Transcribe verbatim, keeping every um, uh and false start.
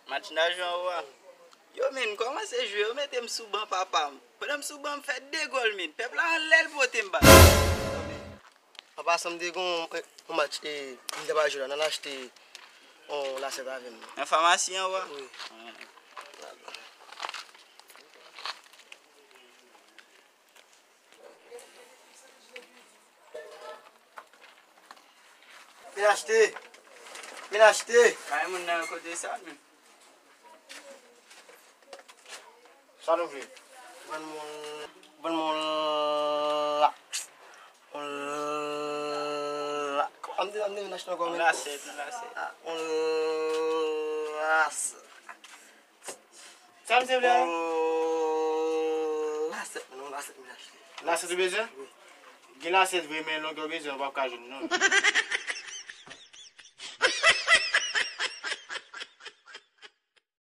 Match najan ou a. Yo, men, kòmanse jwe, yo mete m sou ban papa m. Pandan m sou ban, m fè de gòl, men. Pèp la anlè l pote m bal. An pasan, m te gen yon, yon match, e, m te pral jwe la, n al achte yon lasèt avè m. Nan famasi an ou a? Wi. Vin achte! Vin achte! Kay moun nan kote sa, men. Sa nou vle? Vann moun, vann moun la. Moun la. Ann de, ann de vin achte ankò, men. Lasèt, lasèt. Moun la. Sa misye vle a? Yon lasèt, men yon lasèt m vin achte. Lasèt ou bezwen? Gen lasèt vre, men longè ou bezwen, ou p ap ka jwenn non.